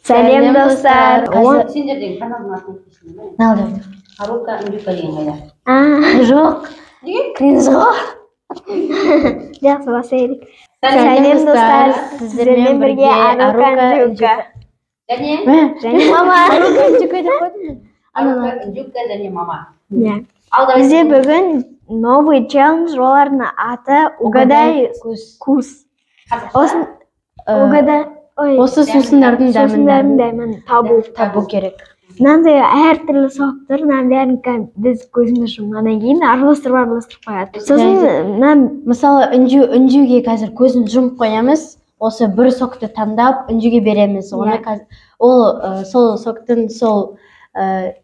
Сәлем, достар. Сендер деген каналдың атын айтпайсыңдар ма? Алды. Арука Нжука деген қайда? А, Жоқ. Неге? Кринж ғой. Жақсы, басайық. Сәлем, достар. Сіздермен бірге Арука Нжука. Және Және мама. Арука Нжука деп қойдым мен. Арука Нжука және мама. Иә. Ал давай. Бізде бүгін новый челлендж, олардың аты «Угадай вкус». Вкус. Қазақша. Осын угадай. Ой, Осы сусындардың сусындардың дәмін дәмін табу. табу керек. Мынандай әртүрлі соктар, мынаның бәрін біз көзімізді жұмғаннан кейін араластырып араластырып қояды. Сосын мына Мысалы, Інжуге қазір көзін жұмып қоямыз. Осы бір сокты таңдап, Інжуге береміз. Оны ол сол соктың сол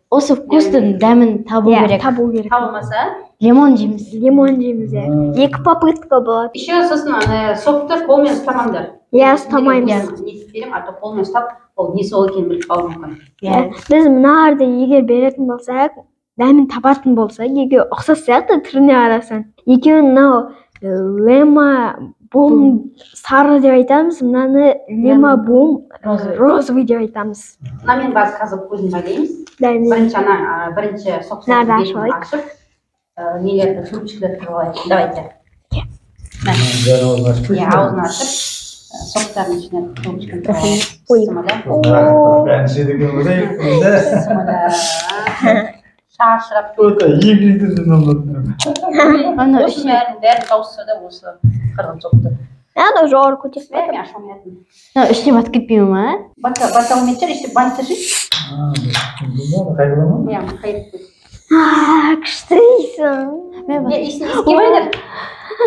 осы вкустың дәмін табу керек. Табу керек. Табылмаса, Лимон жейміз. Лимон жейміз, иә. Екі попытка болады. Еще сосын сокты қолмен ұстамаңдар. Иә, ұстамаймыз. Несіп беремін, а то қолмен ұстап, ол не сок екенін біліп қалуы мүмкін. Иә. Біз мыналарды егер беретін болсақ, дәмін табатын болсақ, егер ұқсас сияқты түріне қарасаң. Екеуін мынау лема бум сары деп айтамыз, мынаны лема бум Розовый. Розовый деп айтамыз. Мынамен бас қазір көзін байлаймыз. Дәмін. Бірінші ана бірінші сок Мынаны бетін ашып алайық. ашып, нелерді, трубочкаларды тығып алайық. Давайте. Бәрін аузын ашып. Иә, аузын ашып, соктардың ішіне трубочканы тығып алайық. Ой. Бісміллә. Бәрін ішеді екен ғой, да? Бісміллә. Шашырап. Өте 2 литрден алатын. Ана Осы бәрін тауысса да, осы қырғын сокты. Ана жоғары көтеріп Бәрін мен аша алмайтынмын. Мына ішіне батып кетпей ма? Бата, бата алмайтын шығар, еще бант ашайын. Қайғыла ма? Иә, қайырып қой. А, күштісің. Мен Не, иісін иіскемеңдер.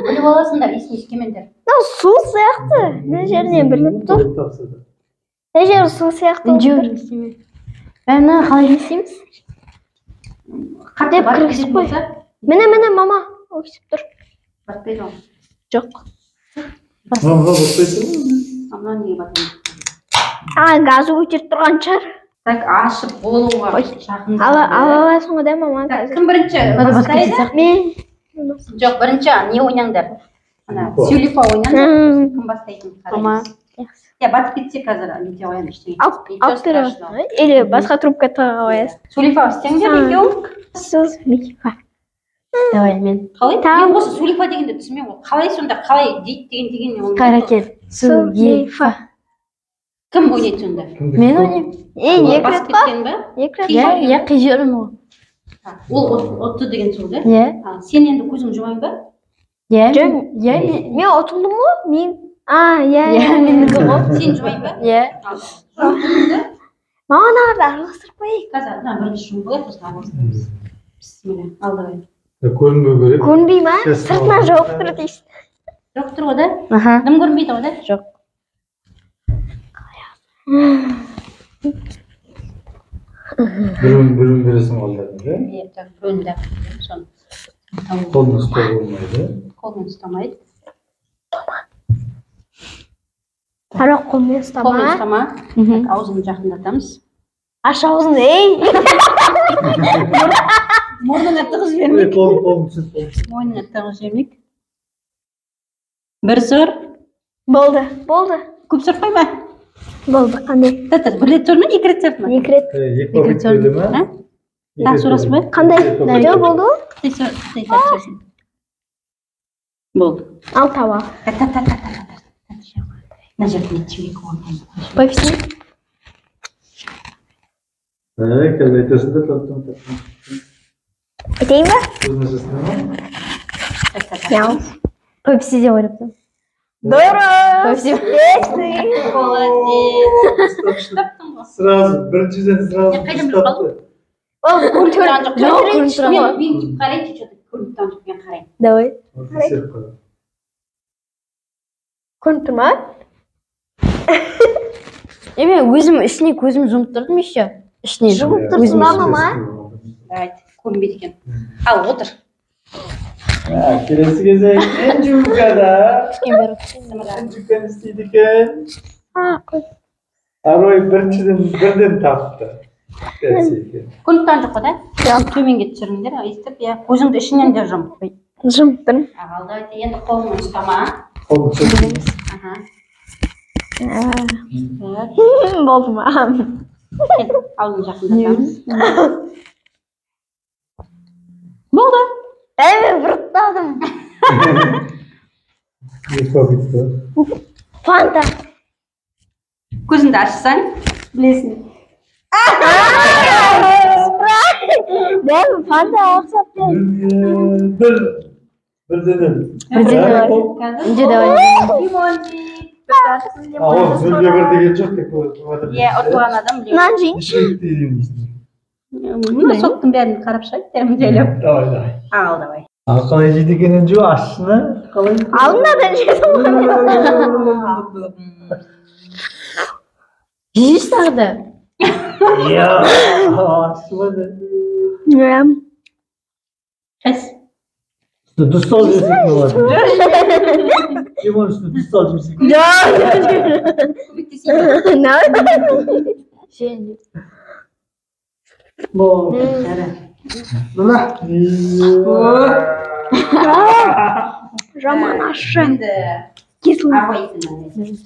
Біліп аласыңдар, иісін иіскемеңдер. Мынау су сияқты. Мына жерінен білініп тұр. Мына жері су сияқты болып Інжу тұр. не істеймін? Мә, мынаны қалай не істейміз? Қатты Деп батып кіргізіп кететін қой. болса, Міне, міне, мама. Өксіп тұр. батпайды ғой. Жоқ. Мынау батпайды ғой. А мынау неге батпайды? А, газы көтеріп тұрған шығар. Так, ашып болуға жақын. Ала аласың ғой да, мама, Так, қазір. кім бірінші Надо батып бастайды? кететін сияқты. Мен. Жоқ, бірінші не ойнаңдар? Ана, сюлифа ойнаңдар. Кім бастайтынын Мама. қараймыз. Иә, батып кетсе, қазір нете қоямын, ештеңе. Алып Ничего алып бере страшного. Или басқа трубка тыға қоясың. Сулифа істеңдер екеуің. Сулифа. Давай мен. Қалай? Там- Мен осы сулифа дегенді түсінбеймін ғой. Қалай сонда, қалай дейді деген мен оны. Қара, кел. Сулифа. Кім ойнайды сонда? Мен ойнаймын. Е, екі Басып рет па? кеткен ба? Екі рет. Иә, иә, қи жібермін ғой. Ол ұтты деген сол да? Иә. А, сен енді көзің жұмайын ба? Иә. Жоқ. Иә, мен. Мен ұтылдым ғой. Мен. А, иә, Иә, иә. менікі ғой. Сен жұмайын ба? Иә. Ал, жұм көзіңді. Мама, мыналарды араластырып қояйық. Қазір мына бірінші жұмып қояйық, сосын араластырамыз. Бісміллә. Ал, давай. Көрінбеу керек. Көрінбей ма? Сейчас. Сыртынан жауып тұр дейсің. Жоқ тұр ғой да? Аха. Дым көрінбейді ғой да? Жоқ. Біреуін бересің қолдарына, да? Иә, так, біреуін де соны. Қолмен ұстауға болмайды. Қолмен ұстамайды. Арақ, қолмен ұстама. Қолмен ұстама. Мгм. Так, аузын жақындатамыз. Аш аузын, ей. Мұрныңа тығыз Ой, жібермек. қолым, қолым түсіп, қолым түсіп. Мойныңа тығыз жібермек. Бір сор. Болды, болды. Көп сорып қойма. Болды, қандай? Та, та, бір рет сорма, екі рет сорма. Екі рет. Екі Екі попытка берді ма? А? Тағы сорасың ба? Қандай? Екі попытка. Жоқ, болды ғой. Қытай сор, қытай сорсын. Болды. Ал, таба. Та, та, та, та, та, та, та. Мына жерде не темекі орнын. Пепси. Так, қазір айтасыңдар, таптым, таптым. Айтайын ба? Көзін ашасыңдар ма? Так, так, так. Иә. Пепси деп ойлап тұрмын. Дұрыс. Пепси. Пепси. Молодец. Таптың ғой. Сразу, біріншіден сразу Мен қайдан біліп тапты. Ол Көрініп тұрған жоқ. Жоқ, көрініп тұрған Мен ғой. мен келіп қарайыншы, что-то көрініп тұрған жоқ, мен қарайын. Давай. Тексеріп қой. Көрініп тұр ма? Е, мен өзім ішіне көзім жұмып тұрдым еще. Ішіне. Жұмып Иә, тұрсың ба, өзім мама? Давайте, көрінбейді екен. Ал, отыр. А, келесі кезең Энджукада. Кішкене бері. Энджука не істейді екен? А, қой. Арой біріншіден бірден тапты. Пепси екен. Көрініп тұрған жоқ қой да? Төменге түсіріңдер, өйстіп, иә. Көзіңді ішінен де жұм. Жұмып тұрмын. Ал, давайте, енді қолыңмен ұстама. Қолын түсірді. Аха. Болды ма? Аузын жақындатамыз. Болды. Мен бұрттадым. Екі попытка. Фанта. Көзіңді ашсаң, білесің. Дәм фанта ұқсап тұр. Бір. Бірден нөл. Бірден нөл. Інжу, давай. Лимон жейді. А, ол нөлге бір деген жоқ деп отыр. Иә, ұтылған адам лимон. Мынаны жейінші. Неше дейміз? Мына соктың бәрін қарап шығайық дәмін жайлап. Давай, давай. Ал, давай. Ал қалай жейді екен Інжу? Ащыны қалай? Алдында да жедім ғой. Жейші тағы да. Иә, ащы ма не? Иә. Қайсы? Үстіне тұз салып жесек болады. Лимон үстіне тұз салып жесек. Көмектесейін. Же, Інжу. Болды. Жарайды. Жаман ащы. Енді Кислый. Арбай есін.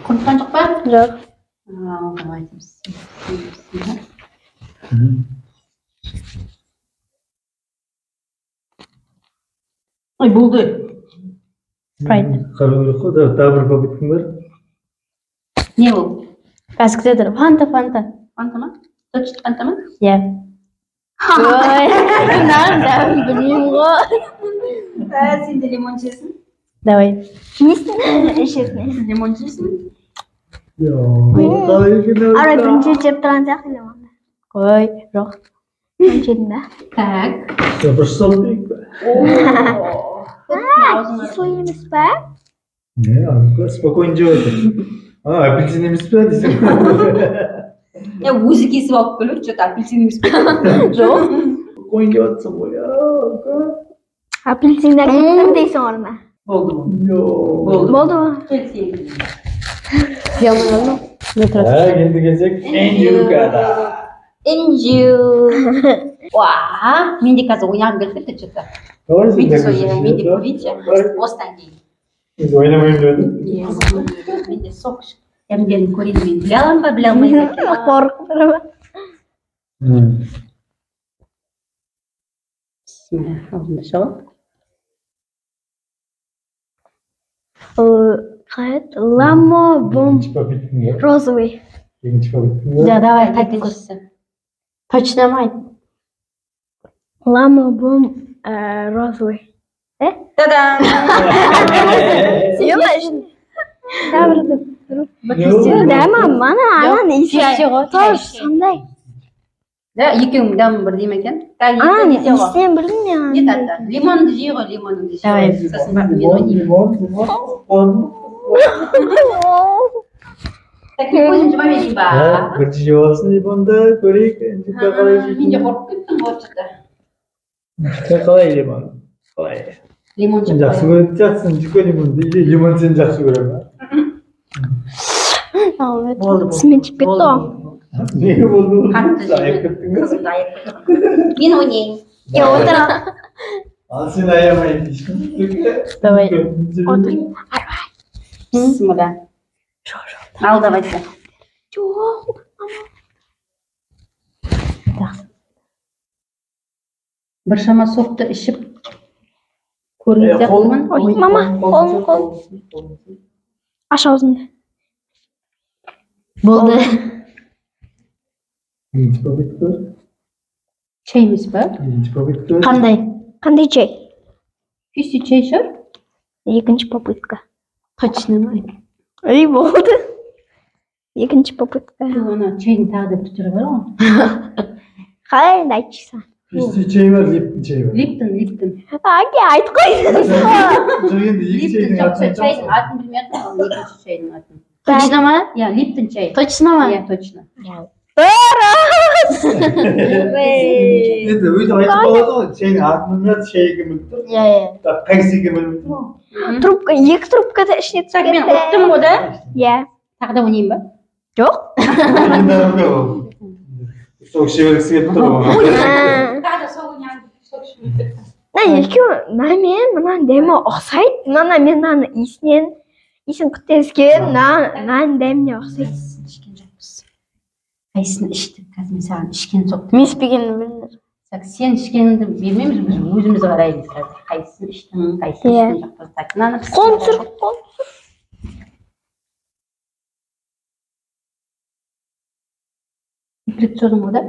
Құртқан жоқ па? Жоқ. Ал, давайте. Ой, болды. Спрайт. Қарау керек қой, тағы бір попыткаң бар. Не ол? Қазір күте тұр. Фанта, фанта. Фанта ма? Точно фанта ма? Иә. Ой, мынаның дәмін білмеймін ғой. Сен де лимон жесің. Давай. Несін ішесің? Лимон жейсің. Қалай екен? Арай бірінші рет жеп тұрған сияқты лимонды. Ой, жоқ. Бірінші жедің ба? Так. Бұрыш салып берейік пе? Кислый емес па? Не, спокойно жеп отыр. А, апельсин емес пе десең. Я өзі кесіп алып келіп, что-то апельсин емес пе? Жоқ. Спокойно жеп жатсың ғой. Апельсин әкеттім дейсің орнына. Болды. Болды. Болды ма? Кел сен. Жей. Так, енді кезек Инжукада. Инжу. Уа, мен де қазір ойнағым келіп кетті что-то. Давай Мен де сен сол, иә, мен де көрейінші. Осыдан кейін. Біз ойнамаймын дедім. Иә, мен де сок дәмдерін көрейін, мен біле аламын ба, біле алмаймын ба? Қорқып тұрма. Бісміллә, аузымды ашып алып. Қалай еді? Ламо бом Екінші попыткаң бар. розовый. Екінші попыткаң бар. Да, давай, қайтып көр. Екіншісі. Точно ма айт? Ламо бом розовый. Та-дам! Дәмі мана ананың иісі Чай ғой. тоже сондай. Да, екеуінің дәмі бірдей ме екен? Так, Ананың енді не ғой? иісінен білдім мен Не ананың. тәтті? Лимонды жей ғой, лимоныңды жей. Давай. Сосын барып мен Лимон, ойнаймын. лимон, лимон, лимон. Так, мен көзім жұма берейін ба? Бірінші жеп алсын лимонды, көрейік. Инжука қалай Мен де жейтінін. қорқып кеттім ғой что-то. Инжука қалай лимон? Қалай? Лимон Сен жеп жақсы қоямын. көретін сияқтысың Инжука лимонды. Или лимон сені жақсы көре ма? Болды, болды. Тісіме тиіп кетті ғой. Неге болды? Қатты Аяп жеме. кеттің бе? Қызымды аяп кеттім. Мен ойнайын. Е, отыр. Ал сен аямай дейсің. Давай. Отыр. Бісміллә. Ал, давайте. Жоқ. Біршама сокты ішіп көрген сияқтымын. Ой, мама, қолым, қолым. Аш аузыңды. Болды. Екінші попытка. Чай емес па? Екінші попытка. Қандай? Қандай чай? Күйсе чай шығар. Екінші попытка. Точно ма? Ей, болды. Екінші попытка. Ана чайдың тағы да бір түрі бар ғой. Қалай енді айтшы. Үсті чай бар, липтон чай бар. Липтон, липтон. Әке, айтып қойдыңыз ғой. Жоқ, енді екі Липтон чайдың жоқ, атын чайдың атын білмей жатырмын, ал екінші чайдың атын. Точно ма? Иә, липтон чай. Точно ма? Иә, точно. Дұрыс. Енді өйтіп айтып болады ғой, чайдың атын білмей жатыр, шай екенін біліп тұр. Иә, иә. Бірақ қайсысы екенін білмей тұр ғой. Трубка, екі трубка да ішіне түсіп Так, мен кетті. ұттым ғой да? Иә. Тағы да ойнайын ба? Жоқ. Енді ары ол. Сок іше бергісі келіп тұр ғой. Тағы да сок ойнайын. Сок ішіп кетті. Мына екеуі мына мен мынаның дәмі ұқсайды. Мына мен мынаның иісінен иісін құттескен мынаның дәміне ұқсайды. Қайсысын ішкен жоқпыз? Қайсысын іштік? Қазір мен саған ішкен сокты. Мен ішпегенімді біліңдер. Так, сен ішкеніңді бермейміз, біз өзіміз қараймыз қазір. Қайсысын іштің, қайсысын Иә. ішкен жоқпыз. Так, мынаны Қолын түсір, қолын. Екі рет түсірдің ғой да?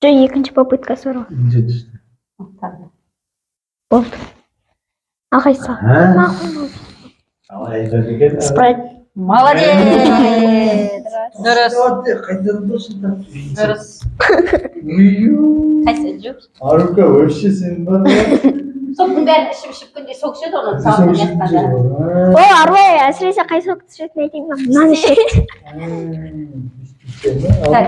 Жоқ, екінші попыткасы бар ғой. Інжу түсті. Тағы да. Болды. Ал қайсысы? А? Мақұл. Қалай айтады екен? Спрайт. Молодец! Дұрыс. Қайдан досың? Дұрыс. Ую. Қайсы Інжу? Арука, вообще сен бар ғой. Соктың бәрін ішіп-ішіп күнде сок ішеді ғой, Сок сағат ішетін жатқанда. жер бар. О, Арбай, әсіресе қай сок түсіретінін айтайын ба? Мынаны ішеді. Так.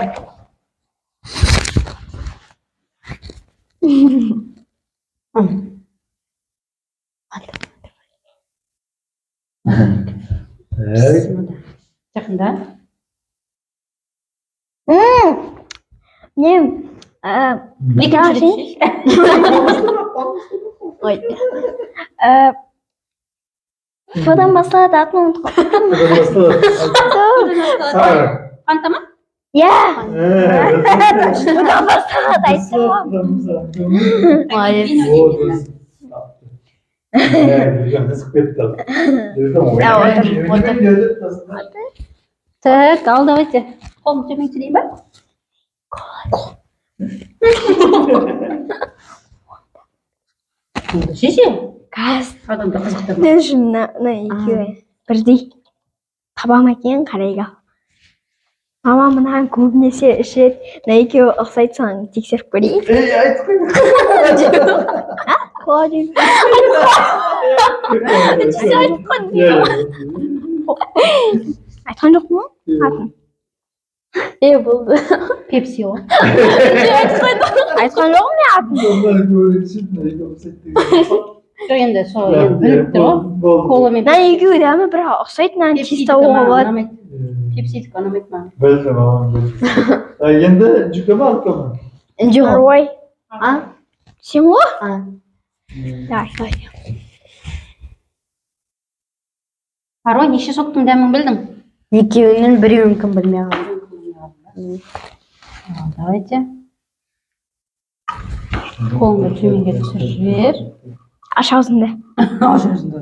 Так. Жақында. Не, Екінші рет ішейік. Ой. Содан басталады, атын ұмытып қалдым. Сары. Фанта ма? Иә, содан басталады, айттым ғой. Молодец. Отыр, отыр. Так, ал давайте. Қолымды төмен түсірейін ба? Енді шеше. Қазір Адамды қызықтырма. мен үшін мына екеуі бірдей. Таба ма екен, қарайық ал. Мама мынаны көбінесе ішеді. Мына екеуі ұқсайды, соны тексеріп көрейік. Ей, айтып қой. Кола деймін. Айтқан жоқпын ғой атын. Е, болды. Пепси ғой. Айтқан жоқпын мен атын. Жоқ, енді сол енді біліп тұр ғой. Кола мен Мына екеуі дәмі бірақ ұқсайды, мынаны Пепсидікі чисто табуға маған болады. ұнамайды. Пепсидікі ұнамайды маған. Білдім, мамам білдім. Енді Жүке ма, Арка ма? Інжу ғой. Арбай. А? Сен ғой? А. Давай, давай. Арой, неше соктың дәмін білдің? Екеуінің біреуін кім білмей қалды. Ал, давайте. Қолыңды төменге түсіріп жібер. Аш аузыңды. Аш аузыңды.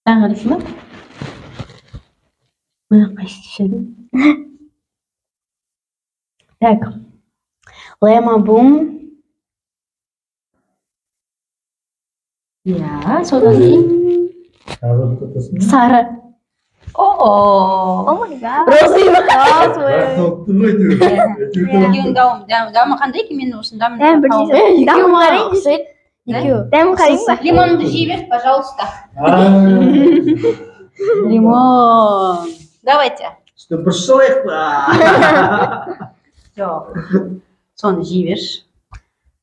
Саған қарайсың ба? Мына қайсы түседі? Так. Лема бум. Иә, содан кейін. Сары. О-о. О май гад. Розовый. Екеуінің дәмі қандай екен? Мен осының дәмін Дәмі бірдей. тауып- Екеуі Дәмін маған қарайын. ұқсайды. Екеуі. Дәмін қарайын ба? Лимоныңды жей бер, пожалуйста. Лимон. Давайте. Что бір шылайық па? Жоқ. Соны жей берші.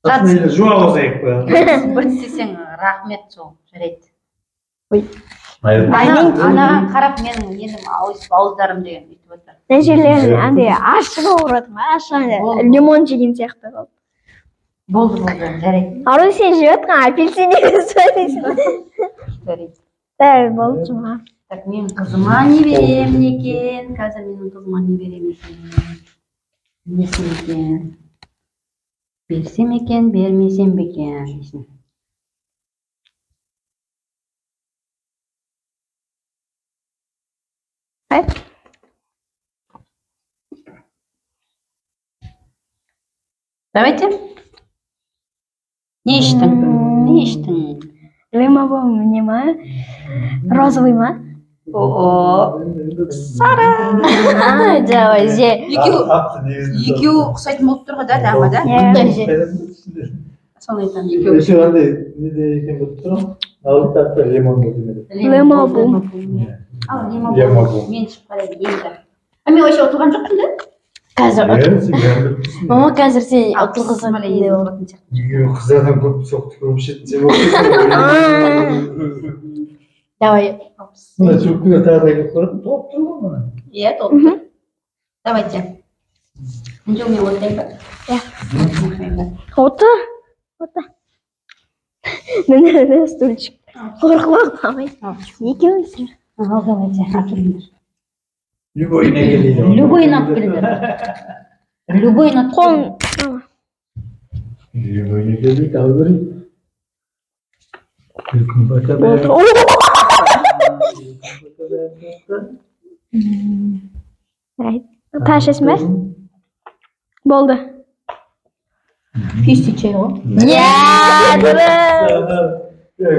Жуа қосайық па? Бір тістесең, рахмет сол. Жарайды. Анаған Анаған қарап менің енім ауыздарым деген өйтіп отыр. Мына жерлерін андай ащы болып жатыр ма? Ащы андай Болды. лимон жеген сияқты болып. Болды, болды, жарайды. Ару, сен жеп жатқан апельсин емес пе дейсің. Жарайды. Так, болды жұма. Так, мен қызыма не беремін екен? Қазір менің қызыма не беремін екен? Несін екен? Берсем екен, бермесем бе екен дейсің. Ай. Давайте. Не іштің? Не іштің? Лимон не ма? Розовый ма? О, сары. Давай, же. Екеуі ұқсайтын болып тұр ғой да, дәмі да? Иә. Соны айтамын, екеуі. Еще андай неде екен болып тұр ғой. Алып тапты лимон болып еді. Лимон бум. Ал, лимон Лимон бум. бум. Мен ішіп қарайын енді. А мен вообще ұтылған жоқпын да? Қазір Иә, сен бәрін біліп тұрсың. Мама қазір сен Ал, ұтылғызатын қызым енді ұтылатын сияқты. Екеуі қыздардан көп соқты көп ішетін сен болып тұрсың. Давай. Мына сөмкеге тағы да келіп қалады, толып тұр ғой мына. Иә, толып тұр. Давайте. Інжу, мен отырайын ба? Иә. Отырайын ба? Отыр. Отыр. Міне, міне стульчик. Қорқып қалмай. Екеуін түсір. Ал, давайте, әкеліңдер. Любойына келеді. Любойын алып келіңдер. Любойын алып Қолын. Любойына келеді, ал көрейік. Күлкін бата Болды. Тағы ішесің бе? Болды. Писти чай ғой. Иә, дұрыс.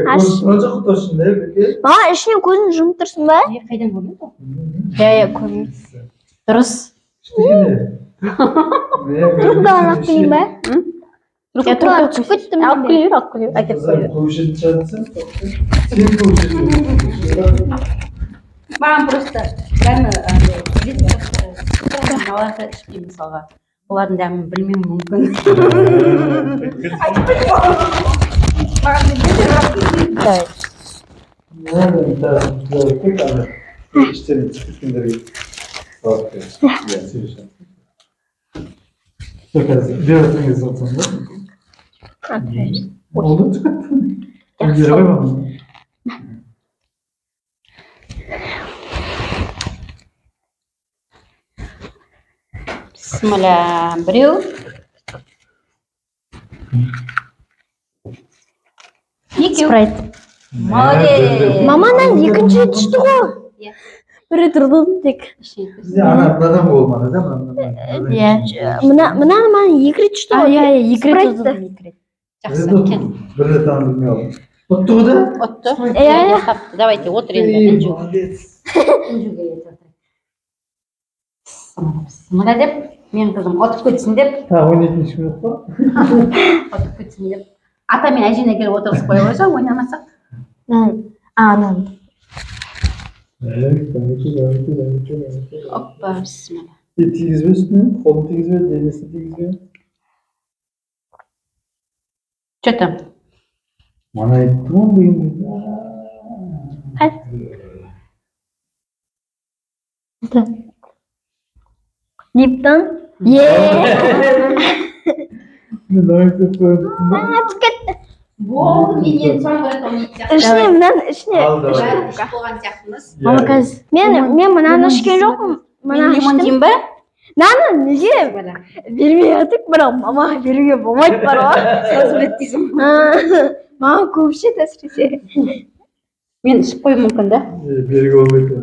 Аш. Онша құтырсың да, беке? Мама, ішінен көзін жұмып тұрсың ба? Е, қайдан көрдің ол? Иә, иә, көрмеймін. Дұрыс. Трубкаларын алып келейін ба? Иә, Трубкалар түсіп кетті Алып менде. келе бер, алып келе бер. Әкеліп қоя бер. Көшетін жатсың, сен көшетін. Маған просто дәмі андай мыналарды ішпеймін мысалға. Олардың дәмін білмеуім мүмкін. Давай. Бісміллә, біреу. Екеу. Спрайт. Молодец. Мамадан екінші рет түсті ғой. Иә. Бір рет ұрдым тек. Ана мынадан болмады да, мынадан. Иә. Мынаны маған екі рет түсті А, ғой. иә, иә, екі рет Спрайтты. ұтылдым, екі рет. Жақсы, кел. Бір рет аны білмей алдым. Ұтты ғой да? Ұтты. Иә, иә. Тапты. Давайте, отыр енді. Інжу. Молодец. Інжуге енді отыр. Бісміллә деп, менің қызым ұтып кетсін деп, Тағы ойнайтын ешкім жоқ па? ұтып кетсін деп. Ата мен әжені келіп отырғызып қоя қойса, ойнамасақ. Мынаны, а, мынаны. Давайте, давайте, давайте, давайте. Оппа, бісміллә. Тигізбе үстіне, қолын тигізбе, денесін тигізбе. Че там? Мана айттым ғой бүгін. Липтон. Е. Мен айтып қойдым. Түсіп кетті. Болды, мен енді соңғы рет ойнайтын сияқтымын. Ішіне, мынаны ішіне. Ал, давай. Бәрі ішіп болған сияқтымыз. Мама қазір. Мен мынаны ішкен жоқпын. Мен Мынаны лимон іштім. жеймін ба? Мынаны неге бермей жатырық, бірақ мамаға беруге болмайды бар ғой. Сразу біледі дейсің. Мама көп ішеді әсіресе. Мен ішіп қоюым мүмкін да? Беруге болмайды.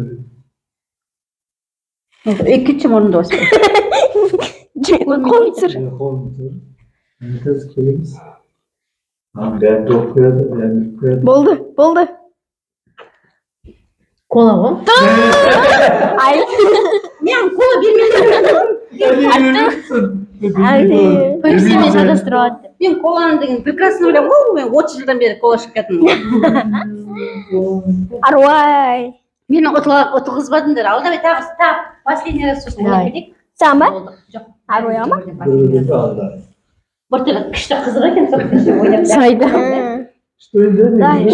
Екінші мұрынды баспай. Қолын түсір. Қолын түсір. Қазір көреміз. Бәрін толып қояды, бәрін біліп қояды. Болды, болды. Кола ғой. Ай. Мен кола бермедім. Пепсимен шатастырып алады деп. Мен коланы деген прекрасно білемін ғой, мен 30 жылдан бері кола ішіп келатырмын. Арвай. Мені ұтылғызбадыңдар. Ал давай тағы, тағы последний раз сосын ойнап кетейік. Саған ба? Болды. Жоқ. Арвай ма? Бір түрлі күшті қызық екен сол күшті ойнап. Сұрайды. Что енді? Давай.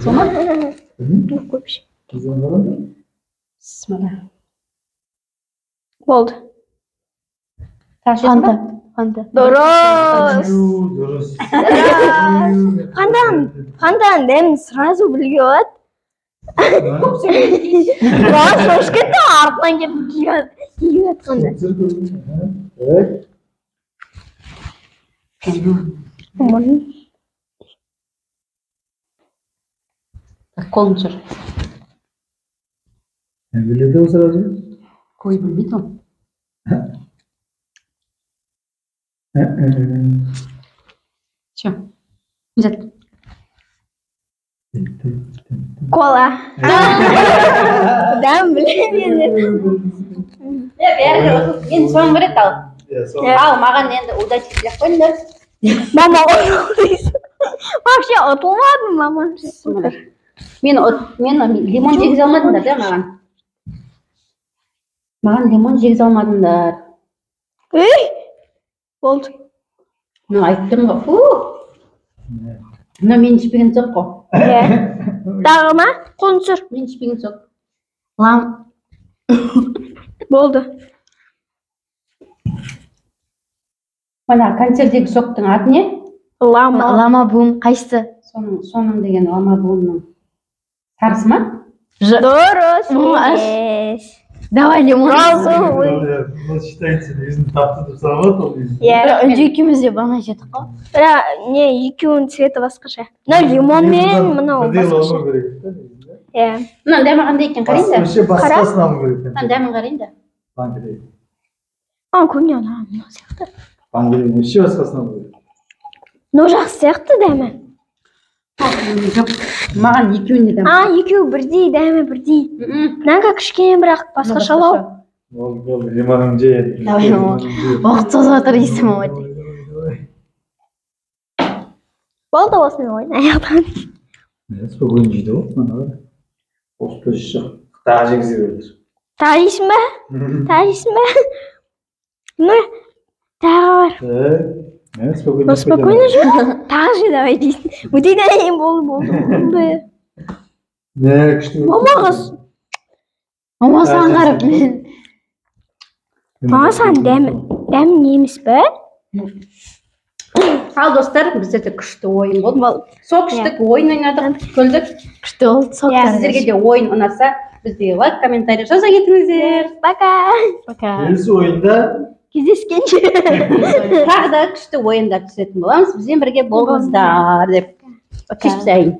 Сол ма? Көп іш. Бісміллә. Болды. Тағы ішесің ба? Фанта. Фанта. Дұрыс. Дұрыс. Фантаның дәмін сразу білуге болады. Маған шошып кетті, артынан келіп киіп жатқанда. Так, қолын түсір. Біледі ол сразу? Қой білмейді ол. Все. Взят. Кола. Дәм білемін енді. Бәрі де ұтылды. Енді соңғы рет ал. Ал, маған енді удачи тілеп қойыңдар. Мама вообще ұтылмадым, мама. Мен лимон жегізе алмадыңдар да маған. Маған лимон жегізе алмадыңдар. Ей! Болды. Мына айттым ғой. Фу! Мына мен ішпеген сок қой. Иә. Тағы ма? Қолын түсір. Мен ішпеген сок. Лам. Болды. Мына консервдегі соктың аты не? Лама. Лама бум қайсысы? Соның деген лама бумның сарысы ма? Дұрыс емес. Давай лимон. Розовый. Бұл считается өзін тапты деп саналады ол негізі. Иә. Бірақ Үнжу екеуміз де банан жедік қой. Бірақ не, екеуінің цветі басқаша. Мынау лимон мен мынау Бірдей басқаша. алу керек та негізі. Иә. Мынаның дәмі қандай екен қарайын да. Вообще басқасын алу керек. Мынаның дәмін қарайын да. Банкідегі. Маған көбіне ұнаған мынау сияқты. Банкідегі вообще басқасын алу керек. Мынау жақсы сияқты дәмі. Жоқ, маған екеуінің де дәмі. А, екеуі бірдей, дәмі бірдей. Мынанікі кішкене бірақ басқашалау. Болды, болды, лимонын же енді. Давай, Лимонын же. Уақыт созып жатыр дейсің мама. Болды, осымен ойын аяқталды. Иә, спокойно жейді ғой, мына қара. Осы жейші. Тағы жегізе береді. Тағы жейсің бе? Тағы жейсің бе? Міне, тағы бар. Так. Иә, спокойно. Ну, спокойно же. Тағы же давай дейсің. Өтейін, болды, болды, болды. Не, күшті. Мама қыз. Мама саған қарап мен. Мама саған дәмі, дәмі не емес пе? Ал достар, біздерде күшті ойын болды. Сок іштік, ойын ойнадық, күлдік. Күшті болды соктар. Сіздерге де ойын ұнаса, бізге лайк, комментарий жаза кетіңіздер. Пока. Пока. Келесі ойында Кездескенше. Тағы да күшті ойындар түсетін боламыз. Бізбен бірге болыңыздар деп. Пока. Кеш.